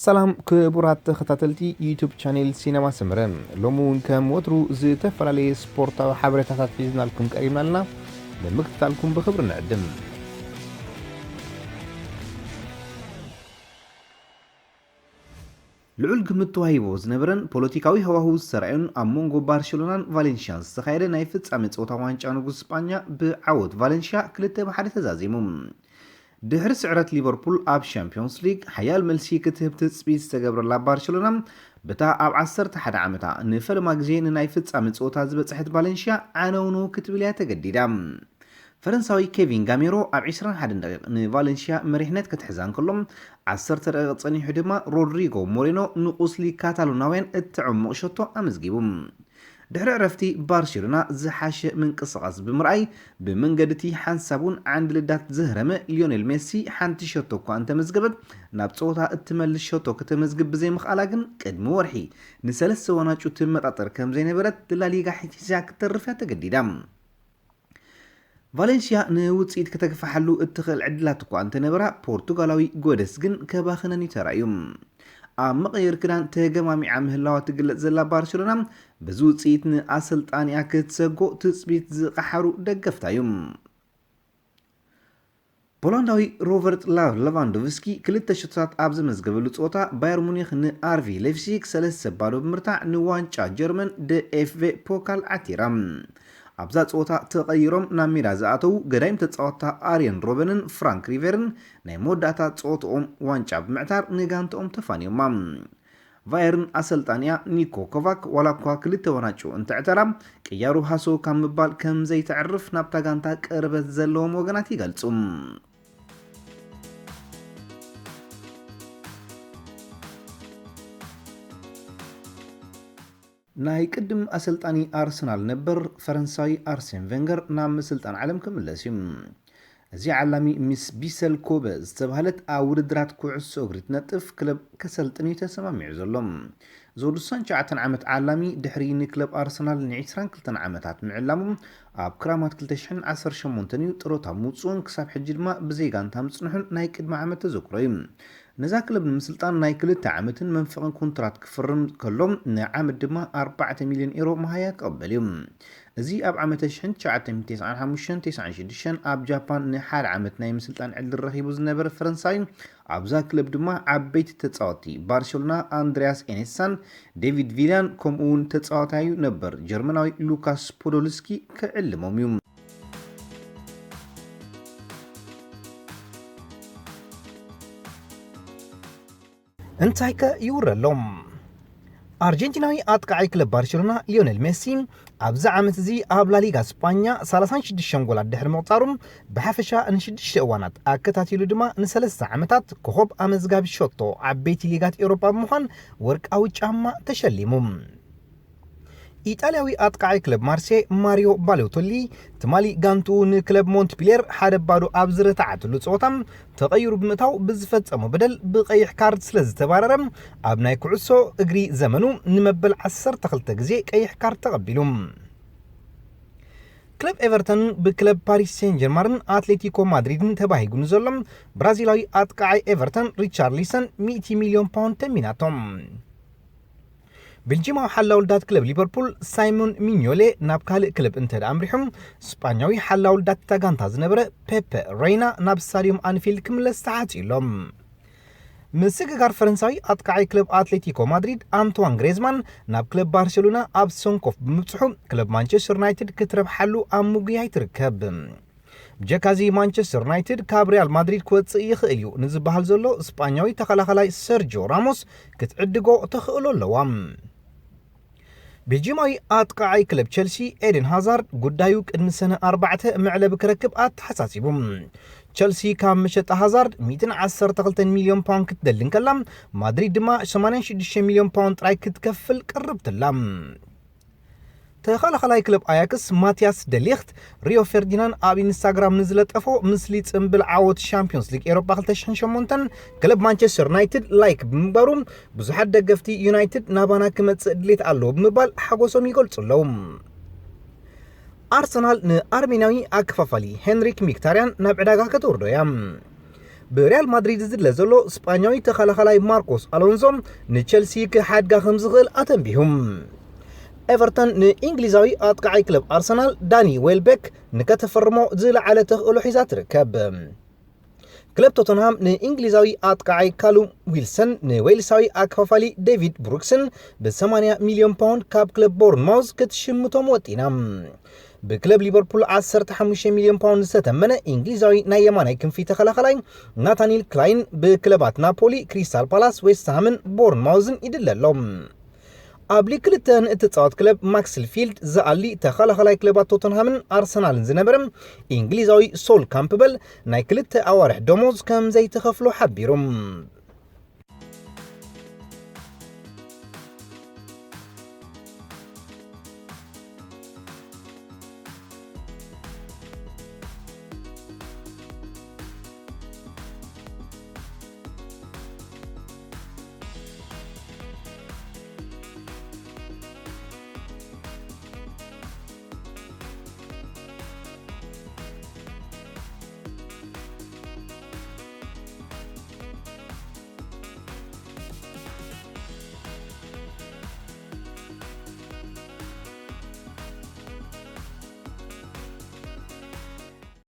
ሰላም ክቡራት ተኸታተልቲ ዩቱብ ቻኔል ሲነማ ሰመረ፣ ሎሚ እውን ከም ወትሩ ዝተፈላለየ ስፖርታዊ ሓበሬታታት ሒዝናልኩም ቀሪብና ኣለና። ንምክትታልኩም ብኽብሪ ንዕድም። ልዑል ግምት ተዋሂቦ ዝነበረን ፖለቲካዊ ሃዋህው ዝተራእዮን ኣብ መንጎ ባርሴሎናን ቫሌንሽያን ዝተኻየደ ናይ ፍጻሜ ጸወታ ዋንጫ ንጉስ ስጳኛ ብዓወት ቫሌንሽያ ክልተ ብ ሓደ ተዛዚሙ። ድሕሪ ስዕረት ሊቨርፑል ኣብ ሻምፒዮንስ ሊግ ሓያል መልሲ ክትህብ ትጽቢት ዝተገብረላ ባርሴሎና፣ በታ ኣብ ዓሰርተ ሓደ ዓመታ ንፈለማ ግዜ ንናይ ፍጻመ ጸወታ ዝበጽሐት ቫለንሽያ ዓነውነው ክትብል እያ ተገዲዳ። ፈረንሳዊ ኬቪን ጋሜሮ ኣብ ዕስራን ሓደን ደቂቕ ንቫለንሽያ መሪሕነት ክትሕዛ እንከሎ፣ ዓሰርተ ደቂቕ ጸኒሑ ድማ ሮድሪጎ ሞሬኖ ንቁስሊ ካታሎናውያን እተዕሙቕ ሸቶ ኣመዝጊቡ። ድሕሪ ዕረፍቲ ባርሴሎና ዝሓሸ ምንቅስቓስ ብምርኣይ፣ ብመንገዲ እቲ ሓንሳብ እውን ዓንዲ ልዳት ዘህረመ ሊዮኔል ሜሲ ሓንቲ ሸቶ እኳ እንተመዝገበት፣ ናብ ጸወታ እትመልስ ሸቶ ከተመዝግብ ብዘይምኽኣላ ግን፣ ቅድሚ ወርሒ ንሰለስተ ዋናጩ ትመጣጠር ከም ዘይነበረት ላሊጋ ሒዛ ክትተርፍ እያ ተገዲዳ። ቫሌንሲያ ንውጽኢት ከተግፍሓሉ እትኽእል ዕድላት እኳ እንተነበራ፣ ፖርቱጋላዊ ጎደስ ግን ከባኽነን እዩ ተራእዩ። ኣብ መቐየሪ ክዳን ተገማሚዓ ምህላዋ ትግለጽ ዘላ ባርሴሎና፣ በዚ ውጽኢት ንኣሰልጣኒኣ ክትሰጎ ትጽቢት ዝቐሓሩ ደገፍታ እዩ። ፖላንዳዊ ሮበርት ላ-፣ ሌቫንዶቭስኪ ክልተ ሸቶታት ኣብ ዘመዝገበሉ ጸወታ፣ ባየር ሙኒክ ንኣርቢ ሌፕሲግ ሰለስተ ባዶ ብምርታዕ ንዋንጫ ጀርመን ደ ኤፍ ቬ ፖካል ዓቲራ። ኣብዛ ጸወታ ተቐይሮም ናብ ሜዳ ዝኣተዉ ገዳይም ተጻወትታ ኣርየን ሮበንን ፍራንክ ሪቨርን ናይ መወዳእታ ጸወትኦም ዋንጫ ብምዕታር ንጋንትኦም ተፋንዮማ። ቫየርን ኣሰልጣኒኣ ኒኮ ኮቫክ ዋላ እኳ ክልተ ወናጩ እንተዕተራ፣ ቅያሩ ሃሰው ካብ ምባል ከም ዘይተዕርፍ ናብታ ጋንታ ቅርበት ዘለዎም ወገናት ይገልጹ። ናይ ቅድም ኣሰልጣኒ ኣርሰናል ነበር ፈረንሳዊ ኣርሴን ቬንገር ናብ ምስልጣን ዓለም ክምለስ እዩ። እዚ ዓላሚ ምስ ቢሰል ኮበ ዝተባህለት ኣብ ውድድራት ኩዕሶ እግሪ ትነጥፍ ክለብ ከሰልጥን እዩ ተሰማሚዑ ዘሎ። እዚ ወዲ ስሳን ትሽዓተን ዓመት ዓላሚ ድሕሪ ንክለብ ኣርሰናል ንዒስራን ክልተን ዓመታት ምዕላሙ፣ ኣብ ክራማት ክልተ ሽሕን ዓሰርተ ሸሞንተን እዩ ጥሮታ ምውፅኡን ክሳብ ሕጂ ድማ ብዘይ ጋንታ ምፅንሑን ናይ ቅድሚ ዓመት ተዘክሮ እዩ። ነዛ ክለብ ንምስልጣን ናይ ክልተ ዓመትን መንፈቕን ኮንትራት ክፍርም ከሎ፣ ንዓመት ድማ ኣርባዕተ ሚልዮን ኤሮ መሃያ ክቕበል እዩ። እዚ ኣብ ዓመተ ሽሕን ትሽዓተ ሚእትን ተስዓን ሓሙሽተን ተስዓን ሽዱሽተን ኣብ ጃፓን ንሓደ ዓመት ናይ ምስልጣን ዕድል ረኺቡ ዝነበረ ፈረንሳዊ፣ ኣብዛ ክለብ ድማ ዓበይቲ ተጻወትቲ ባርሴሎና ኣንድሪያስ ኤኔሳን ዴቪድ ቪላን፣ ከምኡ እውን ተጻዋታዩ ነበር ጀርመናዊ ሉካስ ፖዶልስኪ ክዕልሞም እዩ። እንታይከ ይውረሎም? ኣርጀንቲናዊ ኣጥቃዓይ ክለብ ባርሴሎና ሊዮኔል ሜሲ ኣብዚ ዓመት እዚ ኣብ ላሊጋ ስጳኛ ሰላሳን ሽዱሽተን ጎላት ድሕሪ ምቕጻሩ፣ ብሓፈሻ ንሽዱሽተ እዋናት ኣከታቲሉ ድማ ንሰለስተ ዓመታት ኮኾብ ኣመዝጋቢ ሸቶ ዓበይቲ ሊጋት ኤውሮጳ ብምዃን ወርቃዊ ጫማ ተሸሊሙ። ኢጣልያዊ ኣጥቃዓይ ክለብ ማርሴ ማሪዮ ባሎቶሊ፣ ትማሊ ጋንትኡ ንክለብ ሞንትፒሌር ሓደ ባዶ ኣብ ዝረታዓትሉ ጸወታ፣ ተቐይሩ ብምእታው ብዝፈጸሞ በደል ብቐይሕ ካርድ ስለ ዝተባረረ፣ ኣብ ናይ ኩዕሶ እግሪ ዘመኑ ንመበል ዓሰርተ ክልተ ግዜ ቀይሕ ካርድ ተቐቢሉ። ክለብ ኤቨርተን ብክለብ ፓሪስ ሴን ጀርማንን ኣትሌቲኮ ማድሪድን ተባሂጉ ንዘሎ ብራዚላዊ ኣጥቃዓይ ኤቨርተን ሪቻርሊሰን ሚእቲ ሚልዮን ፓውንድ ተሚናቶም። ቤልጂማዊ ሓላው ልዳት ክለብ ሊቨርፑል ሳይሞን ሚኞሌ ናብ ካልእ ክለብ እንተ ደኣ ኣምሪሑ፣ ስጳኛዊ ሓላው ልዳት እታ ጋንታ ዝነበረ ፔፐ ሬይና ናብ ስታድዮም ኣንፊልድ ክምለስ ተሓትዩ ኣሎ። ምስግጋር ፈረንሳዊ ኣጥቃዓይ ክለብ ኣትሌቲኮ ማድሪድ ኣንትዋን ግሬዝማን ናብ ክለብ ባርሴሎና ኣብ ሰንኮፍ ብምብጽሑ፣ ክለብ ማንቸስተር ዩናይትድ ክትረብሓሉ ኣብ ምጉያይ ትርከብ። ብጀካዚ ማንቸስተር ዩናይትድ ካብ ሪያል ማድሪድ ክወጽእ ይኽእል እዩ ንዝበሃል ዘሎ ስጳኛዊ ተኸላኸላይ ሰርጂዮ ራሞስ ክትዕድጎ ተኽእሎ ኣለዋ። ቤልጂማዊ ኣጥቃዓይ ክለብ ቸልሲ ኤደን ሃዛርድ ጉዳዩ ቅድሚ ሰነ ኣርባዕተ መዕለቢ ክረክብ ኣተሓሳሲቡ። ቸልሲ ካብ መሸጣ ሃዛርድ ሚእትን ዓሰርተ ክልተን ሚልዮን ፓውንድ ክትደሊ እንከላ፣ ማድሪድ ድማ ሰማንያን ሽዱሽተ ሚልዮን ፓውንድ ጥራይ ክትከፍል ቅርብትላ። ተኸላኸላይ ክለብ ኣያክስ ማቲያስ ደሊኽት፣ ሪዮ ፈርዲናንድ ኣብ ኢንስታግራም ንዝለጠፎ ምስሊ ጽምብል ዓወት ሻምፒዮንስ ሊግ ኤሮፓ ክልተ ሽሕን ሸሞንተን ክለብ ማንቸስተር ዩናይትድ ላይክ ብምግባሩ፣ ብዙሓት ደገፍቲ ዩናይትድ ናባና ክመጽእ ድሌት ኣለዎ ብምባል ሓጎሶም ይገልጹ ኣለዉ። ኣርሰናል ንኣርሜንያዊ ኣከፋፋሊ ሄንሪክ ሚክታርያን ናብ ዕዳጋ ከተውርዶ እያ። ብሪያል ማድሪድ ዝድለ ዘሎ ስጳኛዊ ተኸላኸላይ ማርኮስ ኣሎንዞ ንቸልሲ ክሓድጋ ከም ዝኽእል ኣተንቢሁ። ኤቨርተን ንእንግሊዛዊ ኣጥቃዓይ ክለብ ኣርሰናል ዳኒ ዌልቤክ ንከተፈርሞ ዝለዓለ ተኽእሎ ሒዛ ትርከብ። ክለብ ቶተንሃም ንእንግሊዛዊ ኣጥቃዓይ ካሉም ዊልሰን ንዌልሳዊ ኣካፋፋሊ ዴቪድ ብሩክስን ብ80 ሚልዮን ፓውንድ ካብ ክለብ ቦርንማውዝ ክትሽምቶም ወጢና። ብክለብ ሊቨርፑል 15 ሚልዮን ፓውንድ ዝተተመነ እንግሊዛዊ ናይ የማናይ ክንፊ ተኸላኸላይ ናታኒል ክላይን ብክለባት ናፖሊ፣ ክሪስታል ፓላስ፣ ዌስትሃምን ቦርንማውዝን ይድለ ኣሎ። ኣብ ሊግ ክልተ ንእትፃወት ክለብ ማክስልፊልድ ዝኣሊ ተኸላኸላይ ክለባት ቶተንሃምን ኣርሰናልን ዝነበረ እንግሊዛዊ ሶል ካምፕበል ናይ ክልተ ኣዋርሕ ደሞዝ ከም ዘይተኸፍሎ ሓቢሩ።